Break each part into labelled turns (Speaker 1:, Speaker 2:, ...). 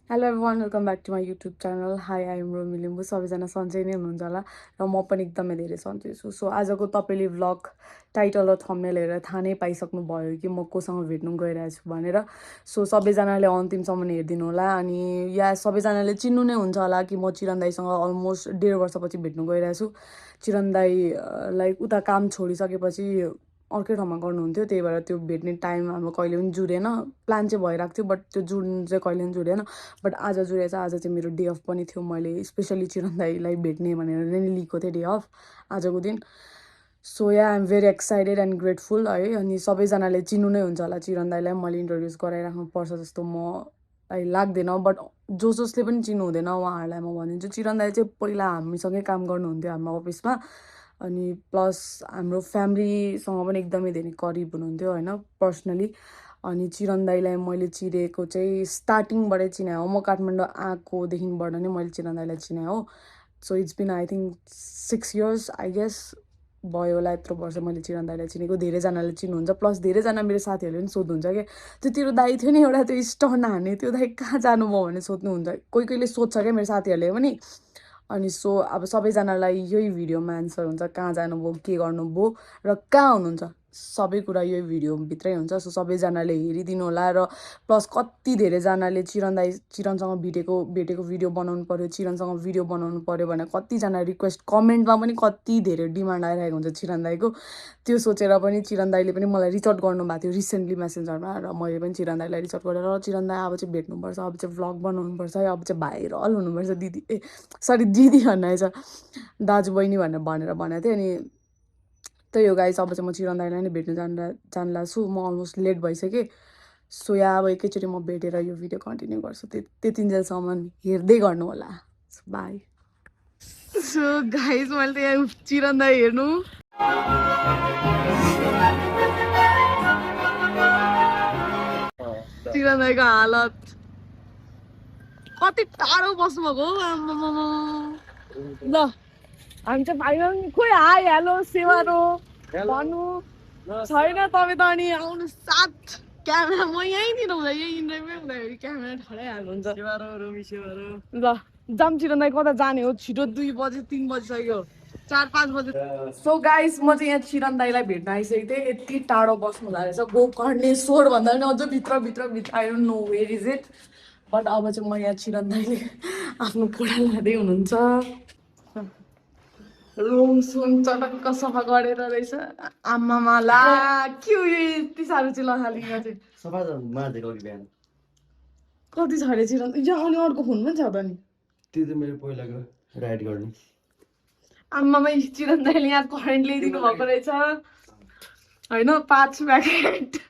Speaker 1: Hello everyone welcome back to my YouTube channel hi I am Romi Limbu सबैजना सन्चै नै हुनुहुन्छ होला र म पनि एकदमै धेरै सन्चै छु सो आजको तपाईँले भ्लग टाइटल र थम्बनेल हेरेर थाहा नै पाइसक्नु भयो कि म कोसँग भेट्नु गइरहेको छु भनेर सो सबैजनाले अन्तिमसम्म हेरिदिनु होला अनि या सबैजनाले चिन्नु नै हुन्छ होला कि म चिरन दाईसँग अलमोस्ट 1.5 वर्षपछि भेट्नु गइरहेको छु चिरन दाईलाई उता काम छोडिसकेपछि अर्कै ठाउँमा गर्नुहुन्थ्यो त्यही भएर त्यो भेट्ने टाइम हाम्रो कहिले पनि जुरेन प्लान चाहिँ भइरहेको थियो बट त्यो जुन चाहिँ कहिले पनि जुरेन बट आज जुरेछ आज चाहिँ मेरो डे अफ पनि थियो मैले स्पेसली चिरन दाईलाई भेट्ने भनेर नै लिएको थिएँ डे अफ आजको दिन so yeah I'm very excited and grateful है अनि सबैजनाले चिन्नु नै हुन्छ होला चिरन दाईलाई मैले इन्ट्रोड्युस गराइराख्नुपर्छ जस्तो मलाई लाग्दैन बट जसले पनि चिन्नु हुँदैन उहाँहरूलाई म भनिदिन्छु चिरन दाई चाहिँ पहिला हामीसँगै काम गर्नुहुन्थ्यो हाम्रो अफिसमा अनि प्लस हाम्रो फ्यामिलीसँग पनि एकदमै धेरै करिब हुनुहुन्थ्यो होइन पर्सनली अनि चिरन दाईलाई मैले चिनेको चाहिँ स्टार्टिङबाटै चिने हो म काठमाडौँ आएकोदेखिबाट नै मैले चिरन दाईलाई चिने हो so it's been I think 6 years I guess भयो होला यत्रो वर्ष मैले चिरन दाईलाई चिनेको धेरैजनाले चिन्नुहुन्छ प्लस धेरैजना मेरो साथीहरूले पनि सोध्नुहुन्छ कि त्यो तेरो दाई थियो नि एउटा त्यो स्टन हान्ने त्यो दाई कहाँ जानुभयो भने सोध्नुहुन्छ कोही कोहीले सोध्छ क्या मेरो साथीहरूले पनि अनि सो अब सबैजनालाई यही भिडियोमा एन्सर हुन्छ कहाँ जानुभयो के गर्नुभयो र कहाँ हुनुहुन्छ सबै कुरा यही भिडियोभित्रै हुन्छ सो सबैजनाले हेरिदिनु होला र प्लस कति धेरैजनाले चिरनसँग भेटेको भिडियो बनाउनु पर्यो चिरनसँग भिडियो बनाउनु पर्यो भने कतिजना रिक्वेस्ट कमेन्टमा पनि कति धेरै डिमान्ड आइरहेको हुन्छ चिरन दाईको त्यो सोचेर पनि चिरन दाईले पनि मलाई रिच आउट गर्नुभएको थियो रिसेन्टली मेसेन्जरमा र मैले पनि चिरन दाईलाई रिच आउट गरेर चिरन दाई अब चाहिँ भेट्नुपर्छ अब चाहिँ भ्लग बनाउनुपर्छ है अब चाहिँ भाइरल हुनुपर्छ दिदी सरी दिदी भन्ने रहेछ दाजु बहिनी भनेर भनेको थिएँ अनि त्यही हो गाइस अब चाहिँ म चिरन दाईलाई नै भेट्नु जानला छु म अलमोस्ट लेट भइसकेँ सो या अब एकैचोटि म भेटेर यो भिडियो कन्टिन्यू गर्छु त्यतिन्जेलसम्म हेर्दै गर्नु होला बाई सो गाइस मैले त यहाँ चिरन दाई हेर्नु चिरन दाईको हालत कति टाढो बस्नुभएको हो आम्मामा ल हामी चाहिँ भाइमा पनि खोइ हाई हेलो सेवारो भन्नु छैन तपाईँ त अनि आउनु साथ क्यामेरा म यहीँनिर हुँदा यही इन्टरभ्यू हुँदाखेरि क्यामेरा ठडाइ हाल्नुहुन्छ ल जाम चिरन दाई कता जाने हो छिटो 2 बजे 3 बजिसक्यो 4-5 बजे सो गाइस म चाहिँ यहाँ चिरन दाईलाई भेट्न आइसकेको थिएँ यति टाढो बस्नु रहेछ गोकर्णेश्वर भन्दा पनि अझ भित्र I don't know where is it but अब चाहिँ म यहाँ चिरन दाईले आफ्नो कुरा लाँदै हुनुहुन्छ रुम सुम चटक्क सफा गरेर रहेछ आमामा ला के हो यो यति साह्रो चाहिँ लथालिङ चाहिँ
Speaker 2: सफा त मार्दिएको अघि बिहान
Speaker 1: कति छ अरे चिरन यो अनि अर्को फोन पनि छ त नि
Speaker 2: त्यो त मेरो पहिलाको राइड गर्ने
Speaker 1: आमामा चिरन दाइले यहाँ करेन्ट ल्याइदिनु भएको रहेछ होइन 5 प्याकेट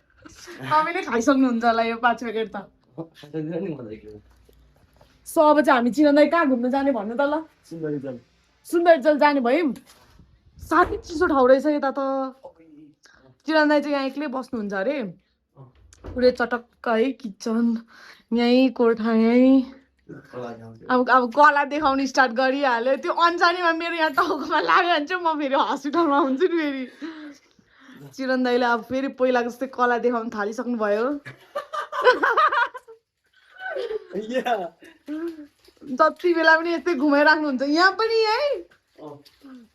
Speaker 1: तपाईँले खाइसक्नुहुन्छ होला यो 5 प्याकेट त सो अब चाहिँ हामी चिरन दाई कहाँ घुम्नु जाने भन्नु त ल सुन्दरीजल जाने भयौँ साह्रै चिसो ठाउँ रहेछ यता त चिरन दाई चाहिँ यहाँ एक्लै बस्नुहुन्छ अरे पुरै चटक्क है किचन यहीँ कोठा यहीँ अब कला देखाउनु स्टार्ट गरिहाल्यो त्यो अन्जानीमा मेरो यहाँ टाउकोमा लाग्यो भने चाहिँ म फेरि हस्पिटलमा हुन्छु नि फेरि चिरन दाईले अब फेरि पहिला जस्तै कला देखाउनु थालिसक्नु भयो जति बेला पनि यस्तै घुमाइराख्नुहुन्छ यहाँ पनि है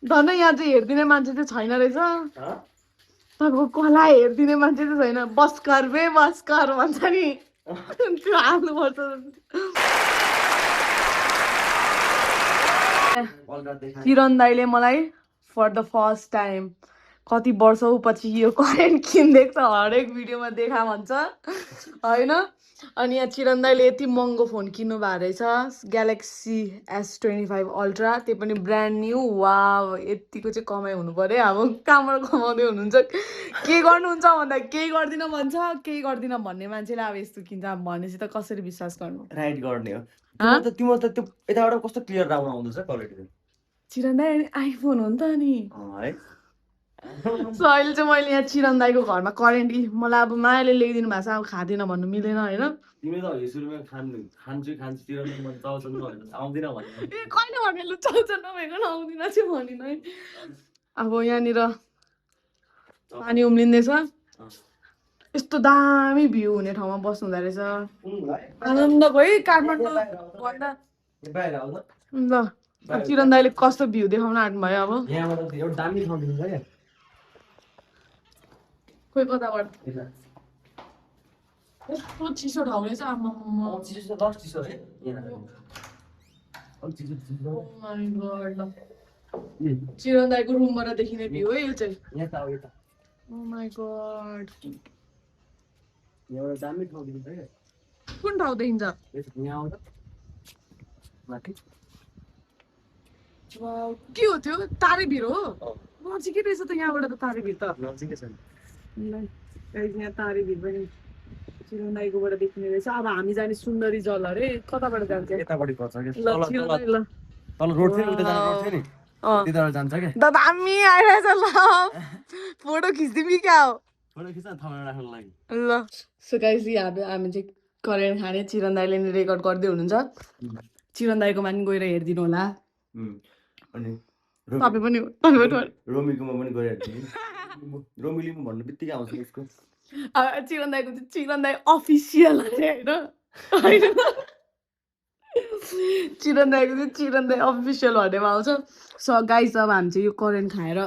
Speaker 1: धन यहाँ चाहिँ हेरिदिने मान्छे चाहिँ छैन रहेछ तपाईँको कला हेरिदिने मान्छे चाहिँ छैन बस्कर बे बस्कर भन्छ नि त्यो हाल्नुपर्छ चिरन दाईले मलाई फर द फर्स्ट टाइम कति वर्षौ पछि यो करेन्ट किनिदिएको छ हरेक भिडियोमा देखा भन्छ होइन अनि यहाँ चिरन दाईले यति महँगो फोन किन्नु भएको रहेछ ग्यालेक्सी S25 अल्ट्रा त्यो पनि ब्रान्ड न्यू वा यतिको चाहिँ कमाइ हुनु पर्यो अब कहाँबाट कमाउँदै हुनुहुन्छ के गर्नुहुन्छ भन्दा केही गर्दिनँ भन्छ केही गर्दिनँ भन्ने मान्छेले अब यस्तो किन्छ भनेपछि त कसरी विश्वास गर्नु
Speaker 2: राइड गर्ने हो तिम्रो त त्यो यताबाट कस्तो क्लियर राम्रो आउँदैछ क्वालिटी
Speaker 1: चिरन दाई आइफोन हो नि त नि सो अहिले चाहिँ मैले यहाँ चिरन दाईको घरमा करेन्ट मलाई अब मायाले ल्याइदिनु भएको छ अब खाँदिनँ भन्नु मिलेन होइन कहिले भने लु चाउचाउ नभएको आउँदिनँ चाहिँ भनिन है अब यहाँनिर पानी उम्लिँदैछ यस्तो दामी भ्यू हुने ठाउँमा बस्नु हुँदो रहेछ आनन्द भयो काठमाडौँ भन्दा
Speaker 2: बाहिर आउँदा
Speaker 1: ल चिरन दाइले कस्तो भ्यू देखाउन आँट्नुभयो अब
Speaker 2: यहाँबाट एउटा दामी ठाउँ देखिन्छ क्या
Speaker 1: खोइ कताबाट यस्तो चिसो ठाउँ रहेछ आम्मा
Speaker 2: चिसो त चिसो है चिसो
Speaker 1: Oh my god, ल चिरन दाइको रुमबाट देखिने भ्यू है यो चाहिँ
Speaker 2: यता हो यता
Speaker 1: Oh my god,
Speaker 2: एउटा दामी ठाउँ देखिन्छ क्या
Speaker 1: कुन ठाउँ देखिन्छ
Speaker 2: यहाँ आउँदा माथि
Speaker 1: Wow, के हो त्यो तारेभिर हो नजिकै रहेछ त यहाँबाट त तारेभिर त
Speaker 2: नजिकै छ
Speaker 1: गाइस यहाँ तारेभिर पनि चिरन दाइकोबाट देखिने रहेछ अब हामी जाने सुन्दरी जल अरे कताबाट जान्छ
Speaker 2: यतापट्टि पर्छ क्या
Speaker 1: ल चिरन दाइ ल
Speaker 2: तल रोड थियो नि उता जाने रोड थियो नि त्यताबाट जान्छ क्या
Speaker 1: दादा दामी आइरहेछ ल फोटो खिच्दिमी क्या हो
Speaker 2: फोटो खिच्न ठाउँमा राख्नु लागि
Speaker 1: ल सो गाइस हामी चाहिँ करेन्ट खाने चिरन दाइले नि रेकर्ड गर्दै हुनुहुन्छ चिरन दाइकोमा पनि गएर हेरिदिनु होला
Speaker 2: अनि
Speaker 1: तपाईँ पनि
Speaker 2: रोमीकोमा पनि गइहाल्छु रोमीले पनि भन्नु बित्तिकै आउँछ उसको
Speaker 1: चिरन दाइको चाहिँ चिरन दाइ अफिसियल अरे होइन चिरन दाइको चाहिँ चिरन दाइ अफिसियल भन्नेमा आउँछ सो गाइस अब हामी चाहिँ यो करेन्ट खाएर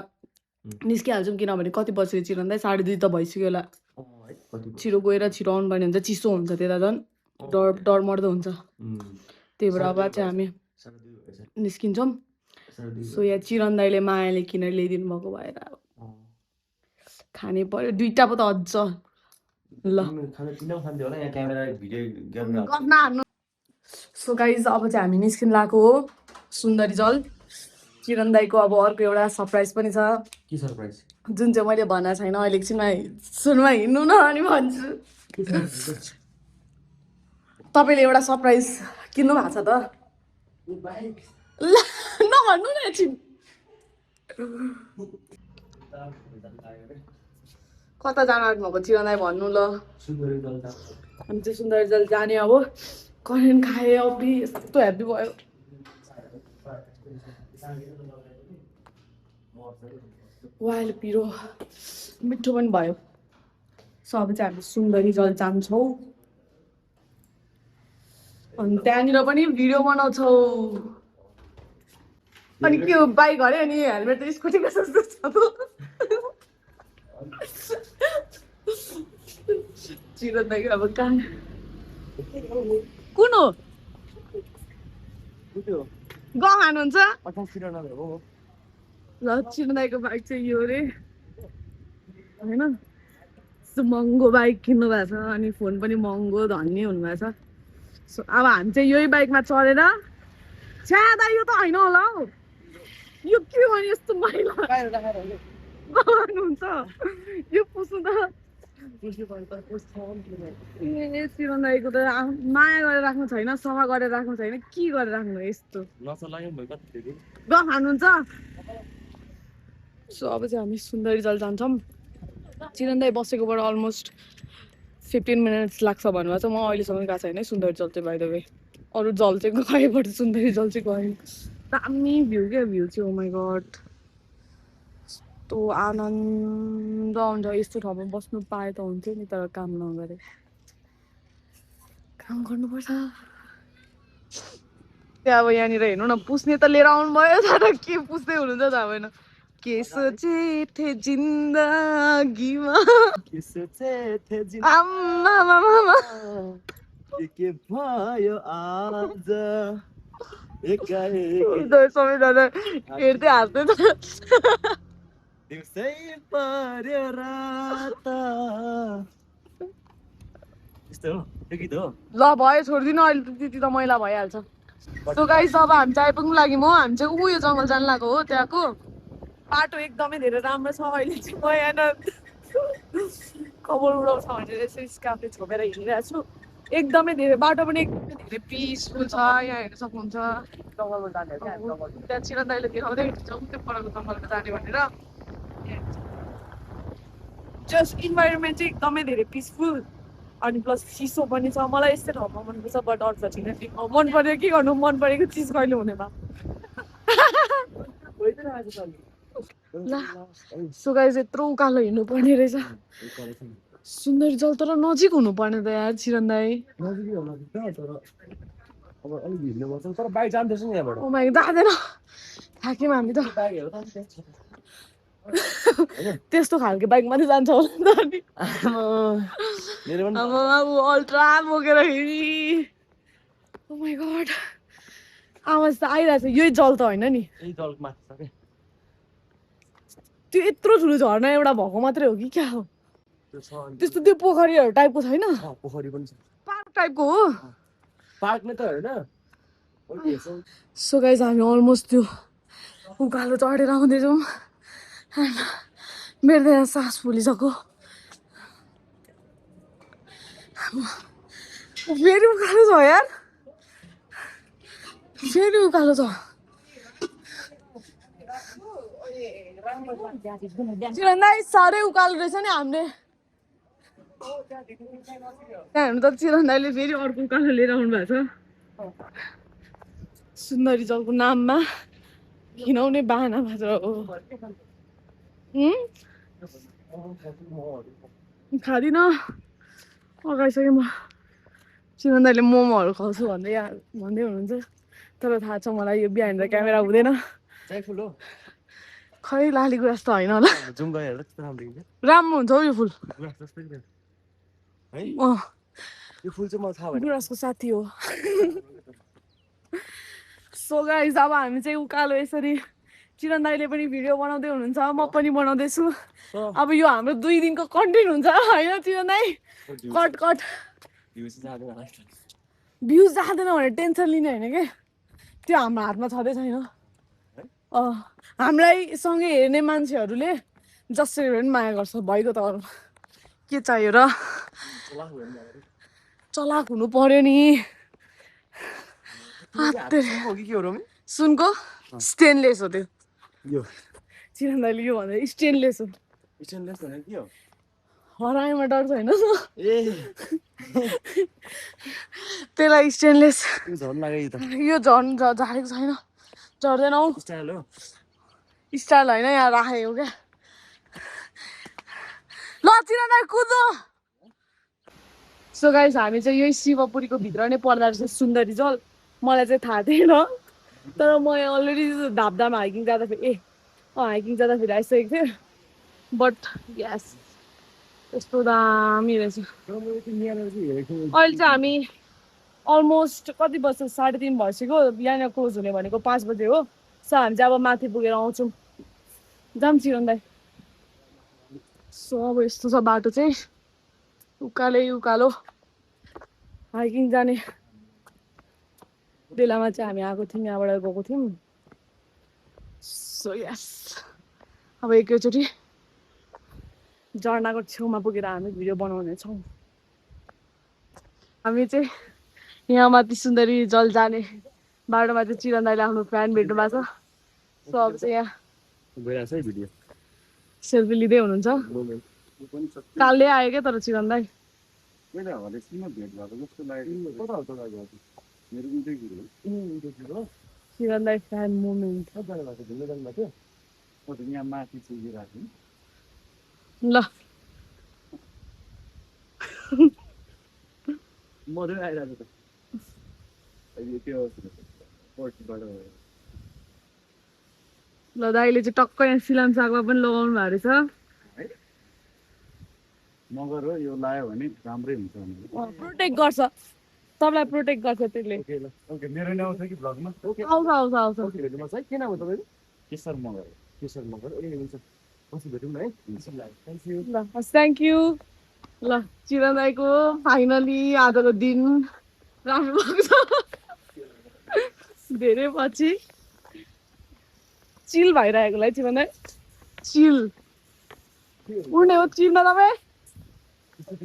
Speaker 1: निस्किहाल्छौँ किनभने कति बज्यो चिरन दाइ 2:30 त भइसक्यो होला छिटो गएर छिटो आउनु पर्ने हुन्छ चिसो हुन्छ त्यता झन् डर मर्दो हुन्छ त्यही भएर अब चाहिँ हामी निस्किन्छौँ सो यहाँ चिरन दाइले मायाले किनेर ल्याइदिनु भएको भएर अब खाने पर्यो 2टा पो त अझ ल सो गाइज अब चाहिँ हामी निस्किन लागेको हो सुन्दरी जल चिरन दाइको अब अर्को एउटा सरप्राइज पनि छ
Speaker 2: के सरप्राइज
Speaker 1: जुन चाहिँ मैले भनेको छैन अहिले एकछिनमा सुनमा हिँड्नु न अनि भन्छु तपाईँले एउटा सरप्राइज किन्नु भएको छ त ल नभन्नु न एकछिन कता जान आँट्नुभएको चिरन दाइ भन्नु ल हामी चाहिँ सुन्दरी जल जाने अब करेन्ट खाए अबि यस्तो ह्याप्पी भयो वाइल पिरो मिठो पनि भयो सो अब चाहिँ हामी सुन्दरी जल जान्छौँ अनि त्यहाँनिर पनि भिडियो बनाउँछौँ अनि के हो बाइक हरे अनि हेलमेट त स्कुटीको जस्तो छ चिरन दाइको अब कहाँ कुन हो ग खानुहुन्छ ल चिरन दाइको बाइक चाहिँ यो रे होइन यस्तो महँगो बाइक किन्नु भएको छ अनि फोन पनि महँगो धनी हुनुभएको छ सो अब हामी चाहिँ यही बाइकमा चढेर छ्यादा यो त होइन होला हौ यो के हो भने यस्तो मैला गर्नुहुन्छ यो पुस्नु त ए चिरन दाइको त माया गरेर राख्नु छैन सफा गरेर राख्नु छैन के गरेर राख्नु यस्तो ग खानुहुन्छ सो अब चाहिँ हामी सुन्दरी जल जान्छौँ चिरन दाइ बसेकोबाट अलमोस्ट 15 मिनट्स लाग्छ भन्नुभएको छ म अहिलेसम्म गएको छैन है सुन्दरी जल चाहिँ बाइ द वे अरू जल चाहिँ गएबाट सुन्दरी जल चाहिँ गएँ दामी भ्यू क्या भ्यू चाहिँ ओ माई गड यस्तो आनन्द आउँछ यस्तो ठाउँमा बस्नु पाए त हुन्थ्यो नि तर काम नगरे काम गर्नुपर्छ त्यहाँ अब यहाँनिर हेर्नु न पुस्ने त लिएर आउनुभयो तर के पुस्दै हुनुहुन्छ थाहा भएन के सोचे थे जिन्दगीमा आम्मा
Speaker 2: के भयो आज
Speaker 1: सबैजना हेर्दै हाँस्दै त
Speaker 2: दिउँसै पर्यो रात यस्तो हो त्यो गीत हो
Speaker 1: ल भयो छोडिदिनु अहिले त्यति त मैला भइहाल्छ सो गाइस अब हामी चाहिँ आइपुग्नु लागि हामी चाहिँ उयो जङ्गल जानु लागेको हो त्यहाँको बाटो एकदमै धेरै राम्रो छ अहिले चाहिँ म यहाँ कबर उडाउँछ भनेर यसरी स्कार्फले छोपेर हिँडिरहेको छु एकदमै धेरै बाटो पनि एकदमै धेरै पिसफुल छ यहाँ हेर्न सक्नुहुन्छ त्यहाँ चिरन दाइले देखाउँदै हिँड्छौँ त्यो परको जङ्गलमा जाने भनेर जस्ट इन्भाइरोमेन्ट चाहिँ एकदमै धेरै पिसफुल अनि प्लस चिसो पनि छ मलाई यस्तै ठाउँमा मनपर्छ बट अनफर्चुनेटली मन पऱ्यो के गर्नु मन परेको चिज कहिले हुने भए ल सो गाइस यत्रो उकालो हिँड्नु पर्ने रहेछ सुन्दरी जल तर नजिक हुनुपर्ने त यार चिरन दाई
Speaker 2: नजिकै हो नजिक त तर अब अलिक हिँड्नु पर्छ तर बाइक जाँदैछ नि यहाँबाट
Speaker 1: ओ माई जाँदैन थाक्यौँ हामी त
Speaker 2: बाइकहरू त अलिक
Speaker 1: त्यस्तो खालको बाइक मात्रै जान्छ होला नि त अनि
Speaker 2: मेरो पनि
Speaker 1: अब अल्ट्रा बोकेर फेरि ओ माई गड आवाज त आइरहेछ यही जल त होइन नि
Speaker 2: यही जल माथि छ क्या
Speaker 1: त्यो यत्रो ठुलो झर्ना एउटा भएको मात्रै हो कि क्या हो
Speaker 2: त्यो छ
Speaker 1: त्यस्तो त्यो पोखरीहरू टाइपको छैन
Speaker 2: पोखरी पनि छ
Speaker 1: पार्क टाइपको हो
Speaker 2: पार्क नै त होइन
Speaker 1: सो गाइज हामी अलमोस्ट त्यो उकालो चढेर आउँदैछौँ मेरो त यहाँ सास फुलिसक्यो फेरि उकालो छ यार फेरि उकालो छ चिरन दाइ साह्रै उकालो रहेछ नि हामीले त्यहाँ त चिरन दाइले फेरि अर्को उकालो लिएर आउनु भएको छ सुन्दरी जलको नाममा खिनाउने बाहना मात्र हो खाँदिनँ अगाइसकेँ म चिरन दाइले मोमोहरू खुवाउँछु भन्दै हुनुहुन्छ तर थाहा छ मलाई यो बिहान त क्यामेरा हुँदैन खै लाली गुराँस त होइन होला राम्रो हुन्छ हौ यो फुल
Speaker 2: यो फुल चाहिँ मलाई थाहा भएन
Speaker 1: गुराँसको साथी हो सो गाइज अब हामी चाहिँ उकालो यसरी चिरन दाइले पनि भिडियो बनाउँदै हुनुहुन्छ म पनि बनाउँदैछु अब यो हाम्रो 2 दिनको कन्टेन्ट हुन्छ होइन चिरन दाइ कट भ्युज जाँदैन भने टेन्सन लिने होइन क्या त्यो हाम्रो हातमा छँदै छैन हामीलाई सँगै हेर्ने मान्छेहरूले जसरी पनि माया गर्छ भइगयो त अरू के चाहियो र चलाक हुनु पर्यो नि सुनको स्टेनलेस हो त्यो चिरन दाइले यो भन्दा स्टेनलेस हो हराएमा डर छैन त्यसलाई स्टेनलेस यो झारेको छैन झर्दैन हौ स्टाइल होइन यहाँ राखेको क्या ल चिरन दाइ कुद्नु सो गाइस हामी चाहिँ यही शिवपुरीको भित्र नै पर्दा रहेछ सुन्दरी जल मलाई चाहिँ थाहा थिएन तर म यहाँ अलरेडी धापधामा हाइकिङ जाँदाखेरि हाइकिङ जाँदाखेरि आइसकेको थिएँ बट यस यस्तो दामी रहेछ अहिले चाहिँ हामी अलमोस्ट कति बज्छ 3:30 भइसक्यो यहाँनिर क्लोज हुने भनेको 5 बजे हो सो हामी चाहिँ अब माथि पुगेर आउँछौँ जाऊँ चिरन दाइ सो अब यस्तो छ बाटो चाहिँ उकालो हाइकिङ जाने बेलामा चाहिँ हामी आएको थियौँ यहाँबाट गएको थियौँ सो यस अब एकैचोटि झर्नाको छेउमा पुगेर हामी भिडियो बनाउनेछौँ हामी चाहिँ यहाँ माथि सुन्दरी जल जाने बाटोमा चाहिँ चिरन दाइले आफ्नो फ्यान भेट्नु भएको छ सो अब चाहिँ यहाँ सेल्फी लिँदै हुनुहुन्छ कालले आयो क्या तर चिरन दाइ चिरन दाइ फ्यान मोमेन्ट ल ल दाइले चाहिँ टक्क यहाँ सिलाम सागमा पनि लगाउनु भएको रहेछ
Speaker 2: मगर हो यो लायो भने राम्रै हुन्छ
Speaker 1: प्रोटेक्ट गर्छ सबलाई प्रोटेक्ट गर्छ त्यसले
Speaker 2: ओके मेरो नाम छ कि ब्लगमा ओके
Speaker 1: आउँछ
Speaker 2: भेट्नुमा चाहिँ के नाम हो तपाईँको केशर मगर ए हुन्छ पछि भेटौँ न है
Speaker 1: ल थ्याङ्क यू ल चिरन दाइको फाइनली आजको दिन राम्रो भएको छ धेरै पछि चिल भइरहेकोलाई चिरन दाइ चिल उड्ने हो चिलमा तपाईँ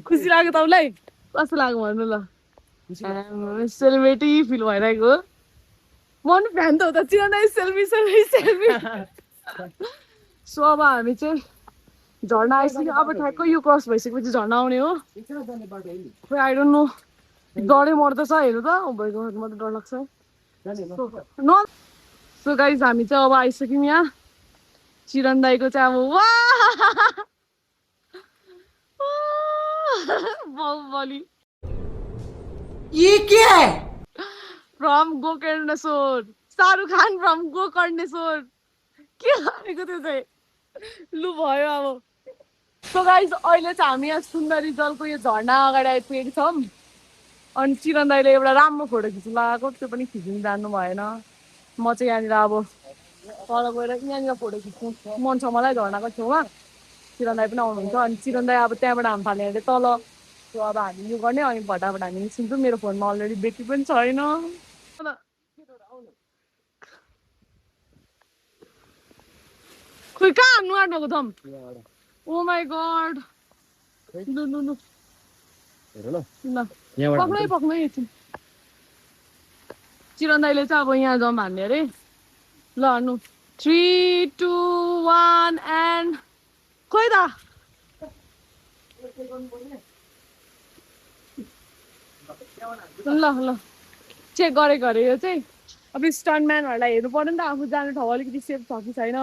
Speaker 1: खुसी लाग्यो तपाईँलाई कस्तो लाग्यो भन्नु ल सेलिब्रेटी फिल भइरहेको म पनि फ्यान त हो त चिरन दाइ सेल्फी सो अब हामी चाहिँ झर्ना आइसक्यो अब ठ्याक्कै यो क्रस भइसकेपछि झर्ना आउने हो खोइ आई डोन्ट नो डरै मर्दैछ हेर्नु त भएको म त डर लाग्छ न सो गाइज हामी चाहिँ अब आइसक्यौँ यहाँ चिरन दाइको चाहिँ अब बाहुबली
Speaker 2: ये क्या है?
Speaker 1: फ्रम गोकर्णेश्वर शाहरुख खान फ्रम गोकर्णेश्वर के भनेको त्यो चाहिँ लु भयो अब सो गाइज अहिले चाहिँ हामी यहाँ सुन्दरी जलको यो झर्ना अगाडि आइपुगेको छौँ अनि चिरन दाइले एउटा राम्रो फोटो खिच्नु लगाएको त्यो पनि खिच्नु जान्नु भएन म चाहिँ यहाँनिर अब तल गएर यहाँनिर फोटो खिच्नु मन छ मलाई झर्नाको छेउमा चिरन दाइ पनि आउनुहुन्छ अनि चिरन दाइ अब त्यहाँबाट हामी फाल्ने अरे तल त्यो अब हामी यो गर्ने अनि भटाभट हामी निस्किन्छौँ मेरो फोनमा अलरेडी ब्याट्री पनि छैन खोइ कहाँ हान्नु आँट्नुभएको थम ओ माई गड लु लु लु
Speaker 2: हेर ल
Speaker 1: ल
Speaker 2: यहाँबाट
Speaker 1: पक्नै पक्नै एकछिन चिरन दाइले चाहिँ अब यहाँ जाउँ भन्ने अरे ल हान्नु 3 2 1 एन्ड खोइ त ल ल चेक गरेको अरे यो चाहिँ अब स्टन्टम्यानहरूलाई हेर्नु पर्यो नि त आफू जाने ठाउँ अलिकति सेफ छ कि छैन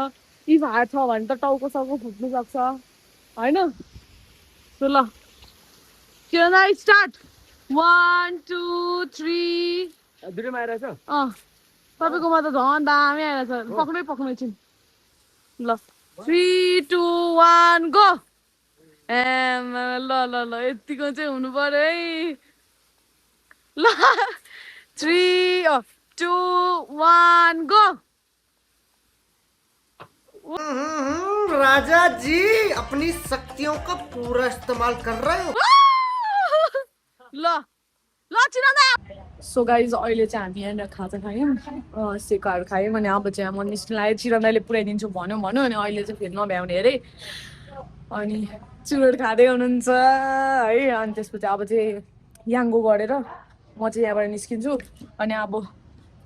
Speaker 1: इफ हार्ड छ भने त टाउको साउको फुट्नु सक्छ होइन ल चिरन दाइ स्टार्ट 1 2 3
Speaker 2: दुईमा आइरहेछ
Speaker 1: तपाईँकोमा त झन् दामी आइरहेछ पक्नै पक्नै छिन् ल 3 2 1 गो ए ल ल ल यतिको चाहिँ हुनु पर्यो है ल 3 2 1 गो
Speaker 2: राजा जी अपनी शक्तियों का पूरा इस्तेमाल कर रहे हो
Speaker 1: ल ल चिरन दाइ सो गाइज अहिले चाहिँ हामी यहाँनिर खाजा खायौँ सेकाहरू खायौँ अनि अब चाहिँ म निस्किन लाग्यो चिरन दाइले पुऱ्याइदिन्छु भन्यो अनि अहिले चाहिँ फेरि नभ्याउने अरे अनि चुरोट खाँदै हुनुहुन्छ है अनि त्यसपछि अब चाहिँ याङ्गो गरेर म चाहिँ यहाँबाट निस्किन्छु अनि अब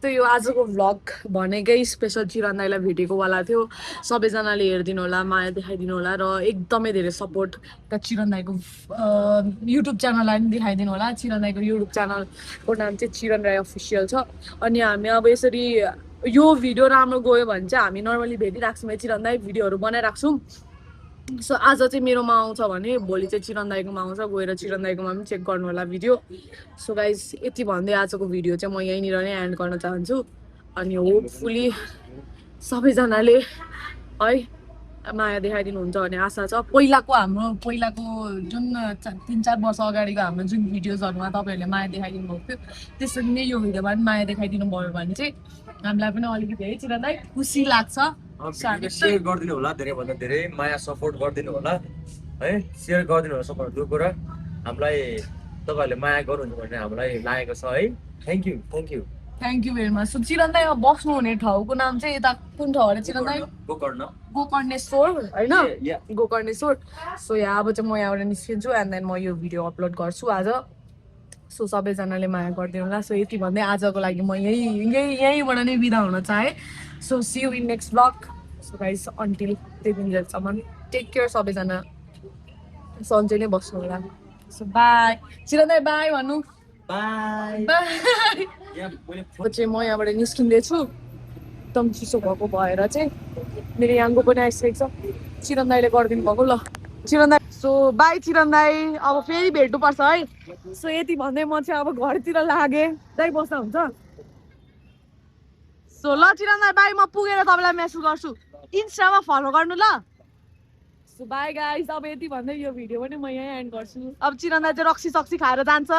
Speaker 1: त्यो यो आजको भ्लग भनेकै स्पेसल चिरन दाइलाई भेटेकोवाला थियो सबैजनाले हेरिदिनु होला माया देखाइदिनु होला र एकदमै धेरै सपोर्ट त चिरन दाइको युट्युब च्यानललाई पनि देखाइदिनु होला चिरन दाइको युट्युब च्यानलको नाम चाहिँ चिरन राई अफिसियल छ अनि हामी अब यसरी यो भिडियो राम्रो गयो भने चाहिँ हामी नर्मली भेटिराख्छौँ है चिरन दाइ भिडियोहरू बनाइराख्छौँ सो आज चाहिँ मेरोमा आउँछ भने भोलि चाहिँ चिरन दाइकोमा आउँछ गएर चिरन दाइकोमा पनि चेक गर्नु होला भिडियो सो गाइज यति भन्दै आजको भिडियो चाहिँ म यहीँनिर नै एन्ड गर्न चाहन्छु अनि होपफुली सबैजनाले है माया देखाइदिनुहुन्छ भन्ने आशा छ पहिलाको जुन 3-4 वर्ष अगाडिको हाम्रो जुन भिडियोजहरूमा तपाईँहरूले माया देखाइदिनु भएको थियो त्यसरी नै यो भिडियोमा पनि माया देखाइदिनु भयो भने चाहिँ हामीलाई पनि अलिकति है चिरन दाइ खुसी लाग्छ
Speaker 2: सेयर गरिदिनु होला धेरैभन्दा धेरै माया सपोर्ट गरिदिनु होला है सेयर गरिदिनु होला सपोर्ट त्यो कुरा हामीलाई तपाईँहरूले माया गर्नुहुन्छ भन्ने हामीलाई लागेको छ है thank you very much so Chiran दाइ बस्नु हुने ठाउँको नाम चाहिँ यता कुन ठाउँ अरे चिरन दाइ गोकर्णेश्वर होइन गोकर्णेश्वर सो यहाँ अब चाहिँ म यहाँबाट निस्किन्छु एन्ड देन म यो भिडियो अपलोड गर्छु आज सो सबैजनाले माया गरिदिनु होला सो यति भन्दै आजको लागि म यहीँबाट नै बिदा हुन चाहेँ so see you in next blog so guys until त्यही दिनसम्म टेक केयर सबैजना सन्चै नै बस्नु होला सो बाई चिरन दाइ बाई भन्नु बाई चाहिँ म यहाँबाट निस्किँदैछु एकदम चिसो भएको भएर चाहिँ मेरो याङ्गो पनि आइसकेको छ चिरन दाइले गरिदिनु भएको ल चिरन दाइ सो बाई चिरन दाइ अब फेरि भेट्नुपर्छ है सो यति भन्दै म चाहिँ अब घरतिर लागेँ दाइ बस्दा हुन्छ सो ल चिरन दाइ बाई म पुगेर तपाईँलाई मेसेज गर्छु इन्स्टामा फलो गर्नु ल सो बाई गाइस अब यति भन्दै यो भिडियो पनि म यहीँ एन्ड गर्छु अब चिरन दाइ चाहिँ रक्सी सक्सी खाएर जान्छ